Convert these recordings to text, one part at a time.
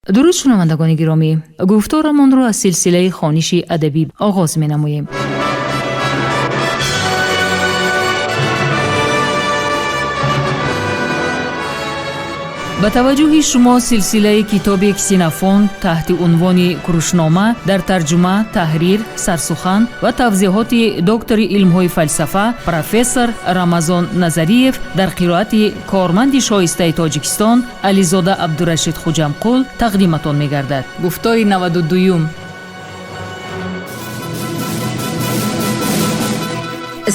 Дуруд, шунавандагони гиромӣ! Гуфторамонро аз силсилаи хониши адабӣ оғоз менамоем. Ба таваҷҷӯҳи шумо силсилаи китоби Ксенофонт таҳти унвони Курушнома дар тарҷума, таҳрир, сарсухан ва тавзеҳоти доктори илмҳои фалсафа, профессор Рамазон Назариев дар қироати корманди шоистаи Тоҷикистон Ализода Абдурашид Хуҷамқул тақдиматон мегардад. Гуфтори 92-юм.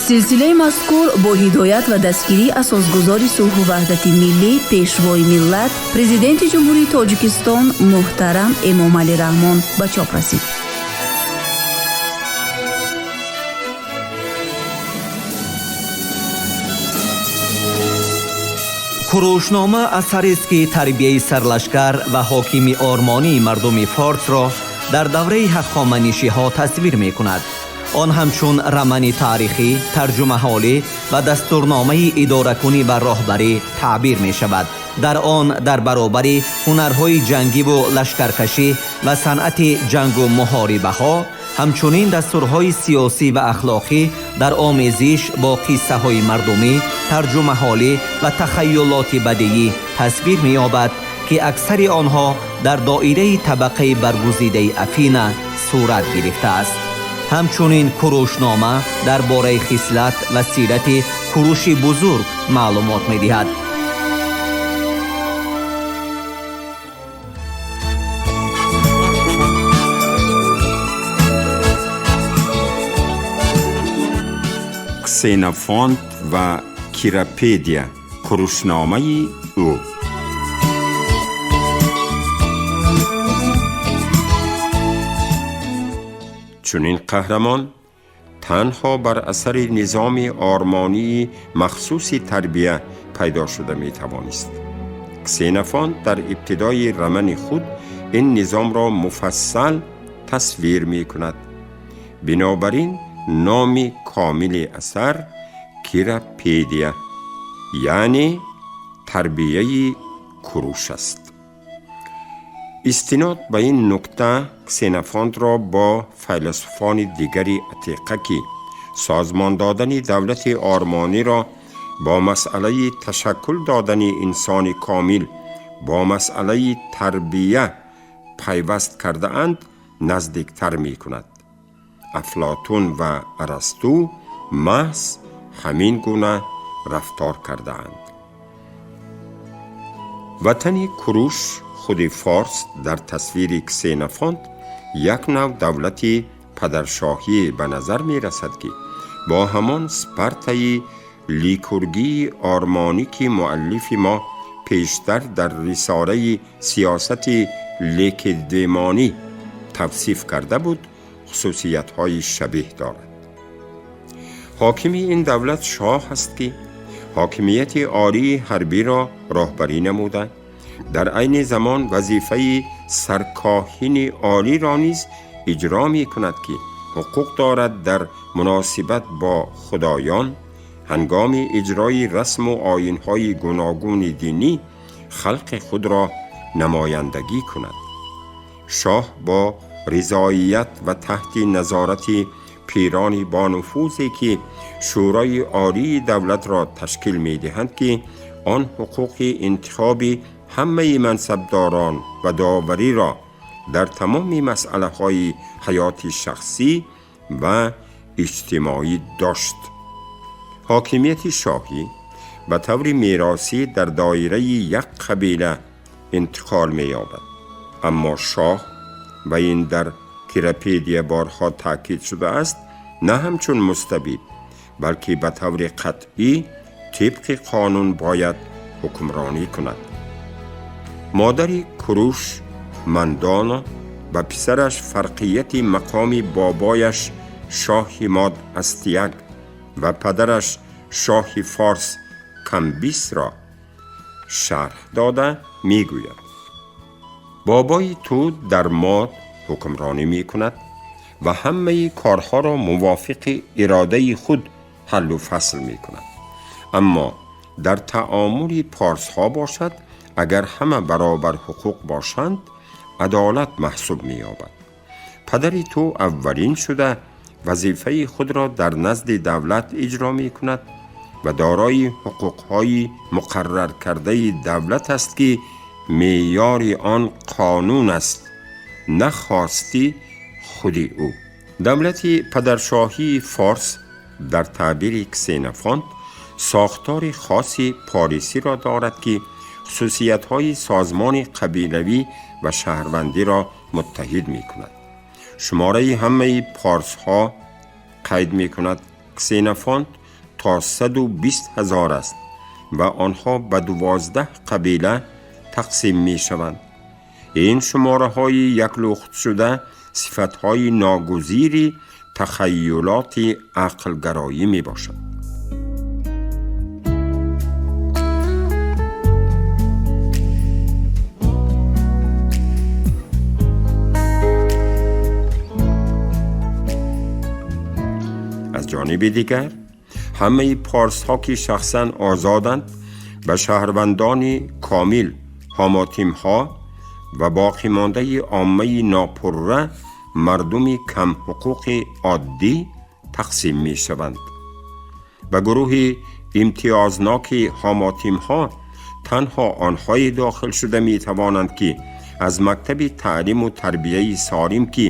Силсилаи мазкур бо ҳидоят ва дастгирии асосгузори сулҳу ваҳдати миллӣ, пешвои миллат, Президенти Ҷумҳурии Тоҷикистон муҳтарам Эмомалӣ Раҳмон ба чоп расид. Курушнома асарест, ки тарбияи сарлашкар ва ҳокими ормонии мардуми форсро дар давраи ҳахоманишиҳо тасвир мекунад. Он ҳамчун рамани таърихӣ, тарҷумаҳолӣ ва дастурномаи идоракунӣ ва роҳбарӣ таъбир мешавад. Дар он дар баробари ҳунарҳои ҷангиву лашкаркашӣ ва санъати ҷангу муҳорибаҳо, ҳамчунин дастурҳои сиёсӣ ва ахлоқӣ дар омезиш бо қиссаҳои мардумӣ, тарҷумаҳолӣ ва тахайюлоти бадиӣ тасвир меёбад, ки аксари онҳо дар доираи табақаи баргузидаи Афина сурат гирифтааст. Ҳамчунин Курушнома дар бораи хислат ва сирати Куруши Бузург маълумот медиҳад. Ксенофонт ва Кирапедия, Курушномаи ӯ. Чунин қаҳрамон танҳо бар асари низоми ормонии махсуси тарбия пайдо шуда метавонист. Ксенофонт дар ибтидои рамани худ ин низомро муфассал тасвир мекунад. Бинобар ин номи комили асар Кирапедия, яъне тарбияи Куруш аст. Истинод ба ин нукта Ксенофонтро бо файласуфони дигари атиқа, ки созмон додани давлати ормониро бо масъалаи ташаккул додани инсони комил, бо масъалаи тарбия пайваст кардаанд, наздиктар мекунад. Афлотун ва Арасту маҳз ҳамин гуна рафтор кардаанд. Ватани Куруш, худи Форс, дар тасвири Ксенофонт як нав давлати падаршоҳӣ ба назар мерасад, ки бо ҳамон Спартаи Ликургии ормонӣ, ки муаллифи мо пештар дар рисолаи сиёсати лекедемонӣ тавсиф карда буд, хусусиятҳои шабеҳ дорад. Ҳокими ин давлат шоҳ аст, ки ҳокимияти олии ҳарбиро роҳбарӣ намуда, дар айни замон вазифаи саркоҳини олиро низ иҷро мекунад, ки ҳуқуқ дорад дар муносибат бо худоён ҳангоми иҷрои расму оинҳои гуногуни динӣ халқи худро намояндагӣ кунад. Шоҳ бо ризоият ва таҳти назорати пирони бонуфузе, ки шӯрои олии давлатро ташкил медиҳанд, ки он ҳуқуқи интихоби ҳамаи мансабдорон ва довариро дар тамоми масъалаҳои ҳаёти шахсӣ ва иҷтимоӣ дошт. Ҳокимияти шоҳӣ ба таври меросӣ дар доираи як қабила интиқол меёбад, аммо шоҳ, ва ин дар Кирапедия борҳо таъкид шудааст, на ҳамчун мустабид, балки ба таври қатъӣ тибқи қонун бояд ҳукмронӣ кунад. Модари Куруш Мандона ба писараш фарқияти мақоми бобояш шоҳи Мод Астияг ва падараш шоҳи форс Камбисро шарҳ дода мегӯяд: бобои ту дар Мод ҳукмронӣ мекунад ва ҳамаи корҳоро мувофиқи иродаи худ ҳаллу фасл мекунад, аммо дар таомули порсҳо бошад, агар ҳама баробар ҳуқуқ бошанд, адолат маҳсуб меёбад. Падари ту аввалин шуда вазифаи худро дар назди давлат иҷро мекунад ва дорои ҳуқуқҳои муқарраркардаи давлат аст, ки меъёри он қонун аст, на хости худи ӯ. Давлати падаршоҳии форс дар таъбири Ксенофонт сохтори хоси порисиро дорад, ки хусусиятҳои созмони қабилавӣ ва шаҳрвандиро муттаҳид мекунад. Шумораи ҳамаи порсҳо, қайд мекунад Ксенофонт, то 120 ҳазор аст ва онҳо ба 12 қабила тақсим мешаванд. Ин шумораҳои яклухтшуда сифатҳои ногузири тахайюлоти ақлгароӣ мебошанд. Аз ҷониби дигар, ҳамаи порсҳо, ки шахсан озоданд, ба шаҳрвандони комил ҳомотимҳо ва боқимондаи оммаи нопурра мардуми камҳуқуқи оддӣ тақсим мешаванд. Ба гурӯҳи имтиёзноки ҳомотимҳо танҳо онҳое дохил шуда метавонанд, ки аз мактаби таълиму тарбияи солим, ки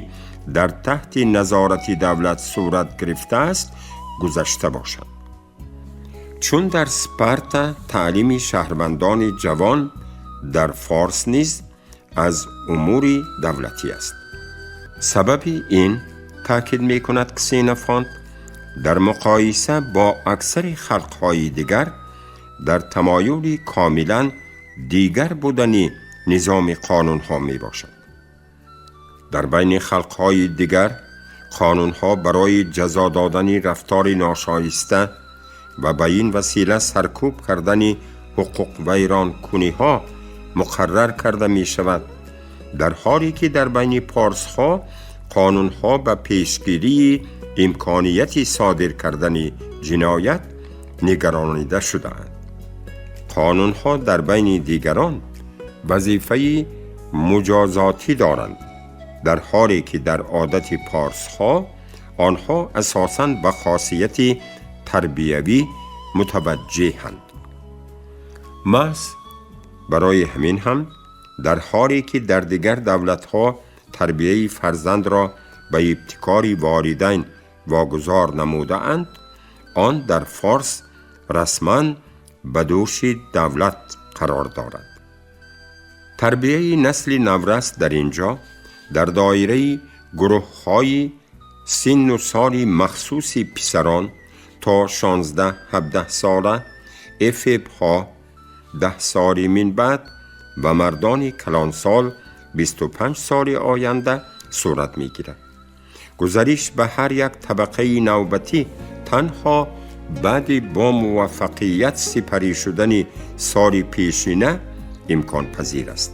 дар таҳти назорати давлат сурат гирифтааст, гузашта бошанд. Чун дар Спарта таълими шаҳрвандони ҷавон, дар форс низ аз умури давлатӣ аст. Сабаби ин, таъкид мекунад Ксенофонт, дар муқоиса бо аксари халқҳои дигар дар тамоюли комилан дигар будани низоми қонунҳо мебошад. Дар байни халқҳои дигар қонунҳо барои ҷазо додани рафтори ношоиста ва ба ин васила саркӯб кардани ҳуқуқвайронкуниҳо муқаррар карда мешавад, дар ҳоле ки дар байни порсҳо қонунҳо ба пешгирии имконияти содир кардани ҷиноят нигаронида шудаанд. Қонунҳо дар байни дигарон вазифаи муҷозотӣ доранд, дар ҳоле ки дар одати порсҳо онҳо асосан ба хосияти тарбиявӣ мутаваҷҷеҳанд. Маҳз барои ҳамин ҳам, дар ҳоле ки дар дигар давлатҳо тарбияи фарзандро ба ибтикори волидайн вогузор намудаанд, он дар форс расман ба дӯши давлат қарор дорад. Тарбияи насли наврас дар ин ҷо дар доираи гурӯҳҳои синну соли махсуси писарон то 16-17 сола, эфебҳо 10 соли минбаъд ва мардони калонсол 25 соли оянда сурат мегирад. Гузариш ба ҳар як табақаи навбатӣ танҳо баъди бо муваффақият сипарӣ шудани соли пешина имконпазир аст.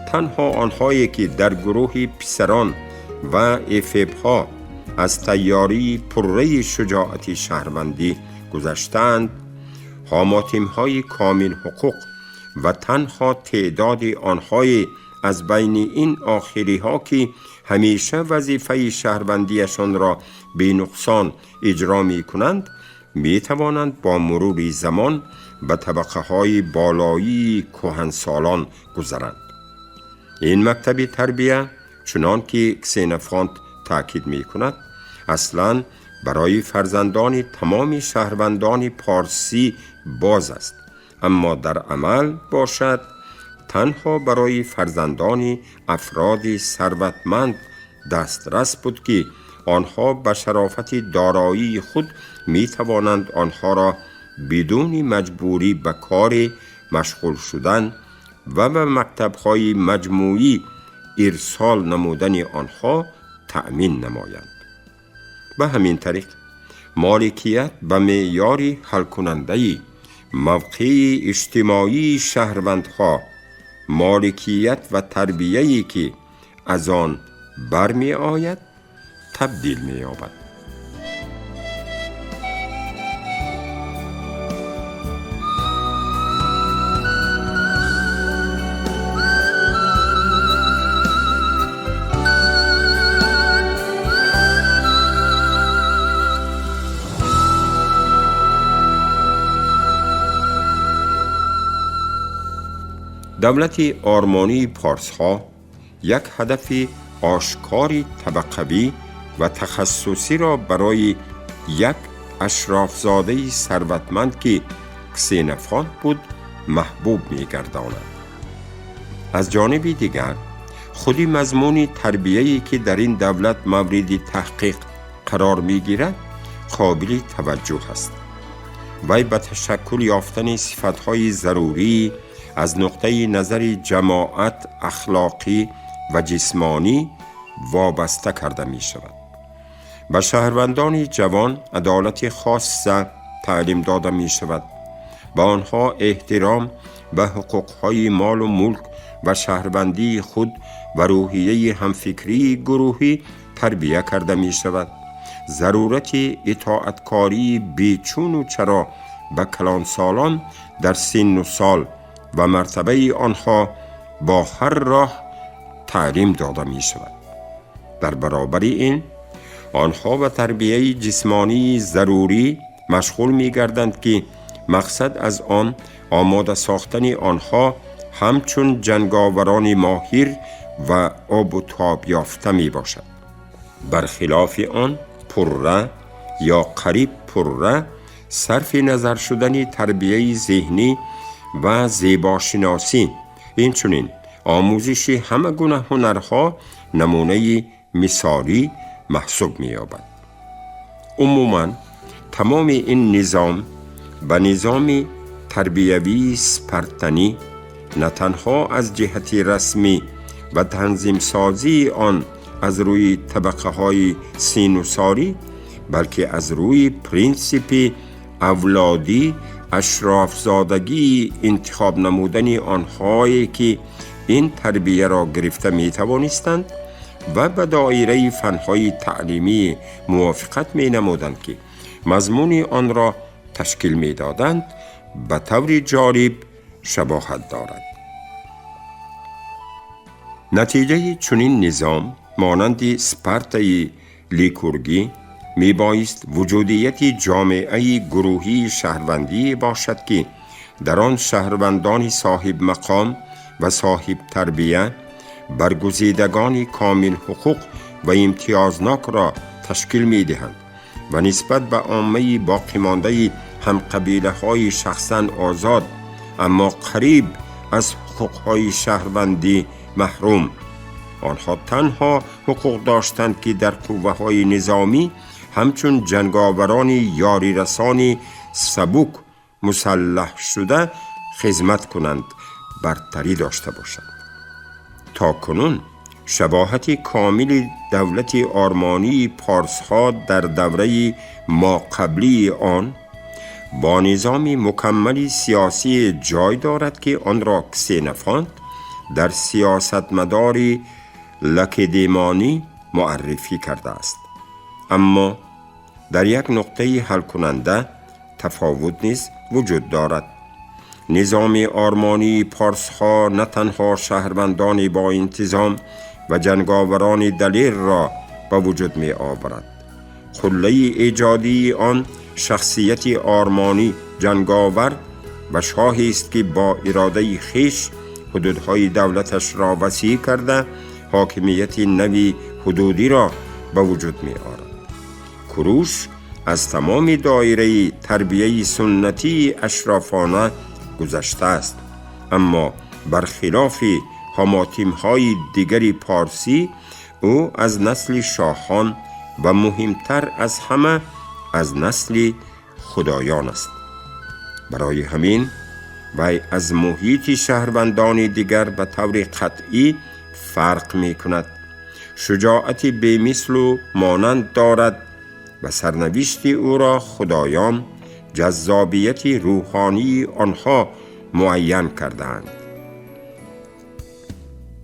Танҳо онҳое, ки дар гурӯҳи писарон ва эфебҳо аз тайёрии пурраи шуҷоати шаҳрвандӣ гузаштаанд, ҳомотимҳои комилҳуқуқ ва танҳо теъдоди онҳое аз байни ин охириҳо, ки ҳамеша вазифаи шаҳрвандиашонро бенуқсон иҷро мекунанд, метавонанд бо мурури замон ба табақаҳои болоии кӯҳансолон гузаранд. Ин мактаби тарбия, чунон ки Ксенофонт таъкид мекунад, аслан барои фарзандони тамоми шаҳрвандони порсӣ боз аст, аммо дар амал бошад танҳо барои фарзандони афроди сарватманд дастрас буд, ки онҳо ба шарофати дороии худ метавонанд онҳоро бидуни маҷбурӣ ба кори машғул шудан ва ба мактабҳои маҷмӯӣ ирсол намудани онҳо таъмин намоянд. Ба ҳамин тариқ моликият ба меъёри ҳалкунандаи мавқеи иҷтимоии шаҳрвандҳо, моликият ва тарбияе ки аз он бармеояд, табдил меёбад. Давлати ормонии порсҳо як ҳадафи ошкори табақавӣ ва тахассусиро барои як ашрофзодаи сарватманд, ки Ксенофонт буд, маҳбуб мегардонад. Аз ҷониби дигар, худи мазмуни тарбияе, ки дар ин давлат мавриди таҳқиқ қарор мегирад, қобили таваҷҷӯҳ аст. Вай ба ташаккул ёфтани сифатҳои зарурӣ аз нуқтаи назари ҷамоат, ахлоқӣ ва ҷисмонӣ вобаста карда мешавад. Ба шаҳрвандони ҷавон адолати хосса таълим дода мешавад. Ба онҳо эҳтиром ба ҳуқуқҳои молу мулк ва шаҳрвандии худ ва рӯҳияи ҳамфикрии гурӯҳӣ тарбия карда мешавад. Зарурати итоаткории бечуну чаро ба калонсолон дар синну сол ва мартабаи онҳо бо ҳар роҳ таълим дода мешавад. Дар баробари ин, онҳо ба тарбияи ҷисмонии зарурӣ машғул мегарданд, ки мақсад аз он омода сохтани онҳо ҳамчун ҷанговарони моҳир ва обу тоб ёфта мебошад. Бархилофи он, пурра ё қариб пурра сарфи назар шудани тарбияи зеҳнӣ ва зебошиносӣ, инчунин омӯзиши ҳама гуна ҳунарҳо намунаи мисолӣ маҳсуб меёбад. Умуман, тамоми ин низом ба низоми тарбиявии спартанӣ на танҳо аз ҷиҳати расмӣ ва танзимсозии он аз рӯи табақаҳои синусолӣ, балки аз рӯи принсипи авлодӣ ашрофзодагии интихоб намудани онҳое, ки ин тарбияро гирифта метавонистанд ва ба доираи фанҳои таълимӣ мувофиқат менамуданд, ки мазмуни онро ташкил медоданд, ба таври ҷолиб шабоҳат дорад. Натиҷаи чунин низом, монанди Спартаи Ликургӣ, мебоист вуҷудияти ҷомеаи гурӯҳии шаҳрвандие бошад, ки дар он шаҳрвандони соҳибмақом ва соҳибтарбия баргузидагони комилҳуқуқ ва имтиёзнокро ташкил медиҳанд ва нисбат ба оммаи боқимондаи ҳамқабилаҳои шахсан озод, аммо қариб аз ҳуқуқҳои шаҳрвандӣ маҳрум. Онҳо танҳо ҳуқуқ доштанд, ки дар қувваҳои низомӣ ҳамчун ҷанговарони ёрирасони сабук мусаллаҳ шуда хизмат кунанд, бартарӣ дошта бошанд. То кунун шабоҳати комили давлати ормонии порсҳо дар давраи моқаблии он бо низоми мукаммали сиёсие ҷой дорад, ки онро Ксенофонт дар Сиёсатмадори Лакедемонӣ муаррифӣ кардааст. Аммо дар як нуқтаи ҳалкунанда тафовут низ вуҷуд дорад. Низоми ормонии порсҳо на танҳо шаҳрвандони боинтизом ва ҷанговарони далерро ба вуҷуд меоварад. Қуллаи эҷодии он шахсияти ормонӣ, ҷанговар ва шоҳест, ки бо иродаи хеш ҳудудҳои давлаташро васеъ карда, ҳокимияти нави ҳудудиро ба вуҷуд меорад. Куруш аз тамоми доираи тарбияи суннатии ашрофона гузаштааст, аммо бархилофи ҳамотимҳои дигари порсӣ, ӯ аз насли шоҳон ва муҳимтар аз ҳама аз насли худоён аст. Барои ҳамин вай аз муҳити шаҳрвандони дигар ба таври қатъӣ фарқ мекунад, шуҷоати бемислу монанд дорад ва сарнавишти ӯро худоён, ҷаззобияти рӯҳонии онҳо муайян кардаанд.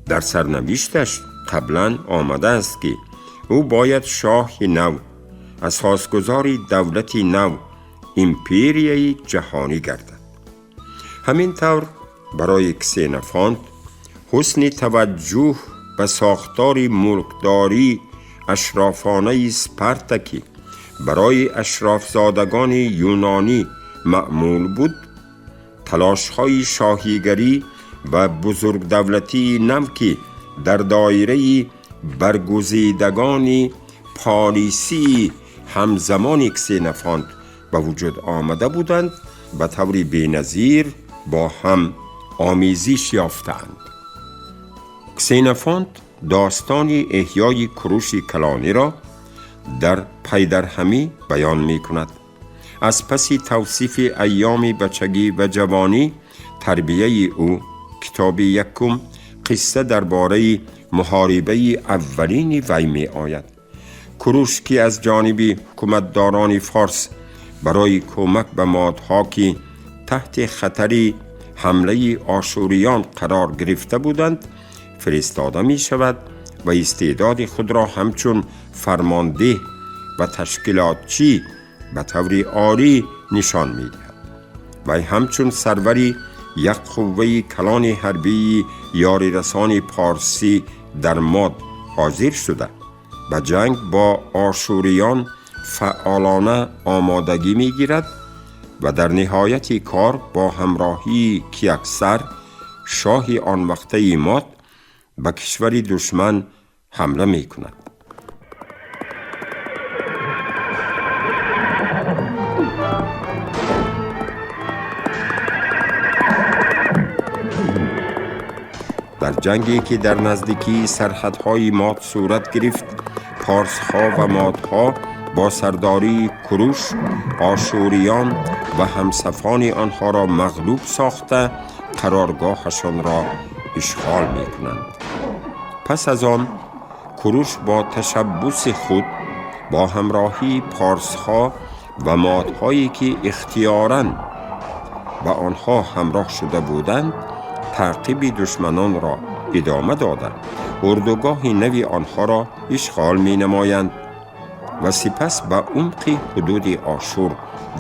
Дар сарнавишташ қаблан омадааст, ки ӯ бояд шоҳи нав, асосгузори давлати нав, империяи ҷаҳонӣ гардад. Ҳамин тавр, барои Ксенофонт ҳусни таваҷҷӯҳ ба сохтори мулкдорӣ ашрофонаи Спарта, ки барои ашрофзодагони юнонӣ маъмул буд, талошҳои шоҳигарӣ ва бузургдавлатии нав, ки дар доираи баргузидагони полисии ҳамзамони Ксенофонт ба вуҷуд омада буданд, ба таври беназир бо ҳам омезиш ёфтаанд. Ксенофонт достони эҳёи Куруши Калониро дар пайдарҳамӣ баён мекунад. Аз паси тавсифи айёми бачагӣ ва ҷавонӣ, тарбияи ӯ, китоби якум, қисса дар бораи муҳорибаи аввалини вай меояд. Куруш, ки аз ҷониби ҳукуматдорони форс барои кӯмак ба модҳо, ки таҳти хатари ҳамлаи ошӯриён қарор гирифта буданд, фиристода мешавад ва истеъдоди худро ҳамчун фармондеҳ ва ташкилотчӣ ба таври олӣ нишон медиҳад. Вай ҳамчун сарвари як қувваи калони ҳарбии ёрирасони порсӣ дар Мод ҳозир шуда, ба ҷанг бо ошӯриён фаъолона омодагӣ мегирад ва дар ниҳояти кор бо ҳамроҳии Кияксар, шоҳи он вақтаи Мод, ба кишвари душман ҳамла мекунад. Дар ҷанге, ки дар наздикии сарҳадҳои Мод сурат гирифт, порсҳо ва модҳо бо сардории Куруш ошӯриён ва ҳамсафони онҳоро мағлуб сохта, қароргоҳашонро ишғол мекунанд. Пас аз он Куруш бо ташаббуси худ бо ҳамроҳии порсҳо ва модҳое, ки ихтиёран ба онҳо ҳамроҳ шуда буданд, таъқиби душманонро идома дода, урдугоҳи нави онҳоро ишғол менамоянд ва сипас ба умқи ҳудуди Ошур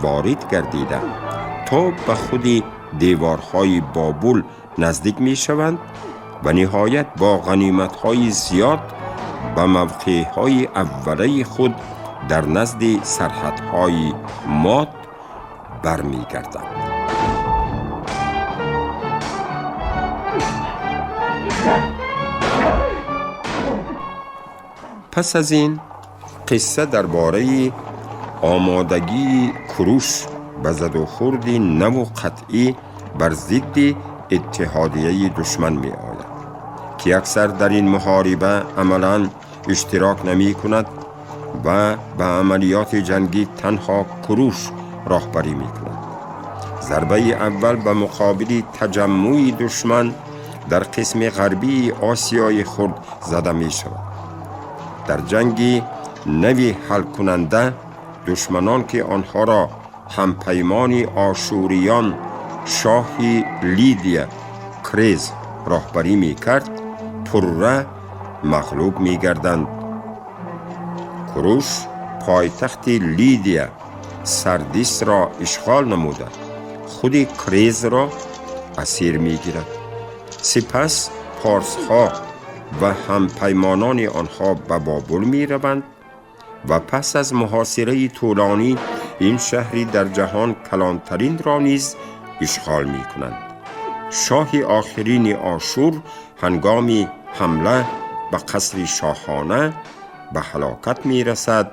ворид гардида, то ба худи деворҳои Бобул наздик мешаванд ва ниҳоят бо ғаниматҳои зиёд ба мавқеъҳои аввалаи худ дар назди сарҳадҳои Мод бармегарданд. Пас аз ин қисса дар бораи омодагии Куруш ба задухӯрди наву қатъӣ бар зидди иттиҳодияи душман меояд, ки аксар дар ин муҳориба амалан иштирок намекунад ва ба амалиёти ҷангӣ танҳо Куруш роҳбарӣ мекунад. Зарбаи аввал ба муқобили таҷаммӯи душман дар қисми ғарбии Осиёи Хурд зада мешавад. Дар ҷанги нави ҳалкунанда душманон, ки онҳоро ҳампаймони ошӯриён шоҳи Лидия Крез роҳбарӣ мекард, пурра мағлуб мегарданд. Куруш пойтахти Лидия Сардисро ишғол намуда, худи Крезро асир мегирад. Сипас порсҳо ва ҳампаймонони онҳо ба Бобул мераванд ва пас аз муҳосираи тӯлонӣ ин шаҳри дар ҷаҳон калонтаринро низ ишғол мекунанд. Шоҳи охирини Ошур ҳангоми ҳамла ба қасри шоҳона ба ҳалокат мерасад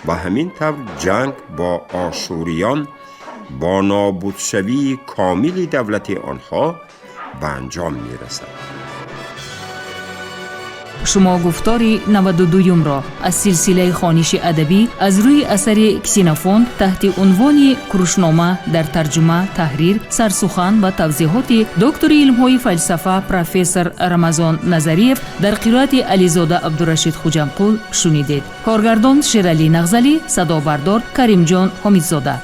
ва ҳамин тавр ҷанг бо ошӯриён бо нобудшавии комили давлати онҳо ба анҷом мерасад. Шумо гуфтори 92-юмро аз силсилаи хониши адабӣ аз рӯи асари Ксенофонт таҳти унвони Курушнома дар тарҷума, таҳрир, сарсухан ва тавзеҳоти доктори илмҳои фалсафа профессор Рамазон Назариев дар қироати Ализода Абдурашид Хуҷамқул шунидед. Коргардон Шералӣ Нағзалӣ, садобардор Каримҷон Ҳомидзода.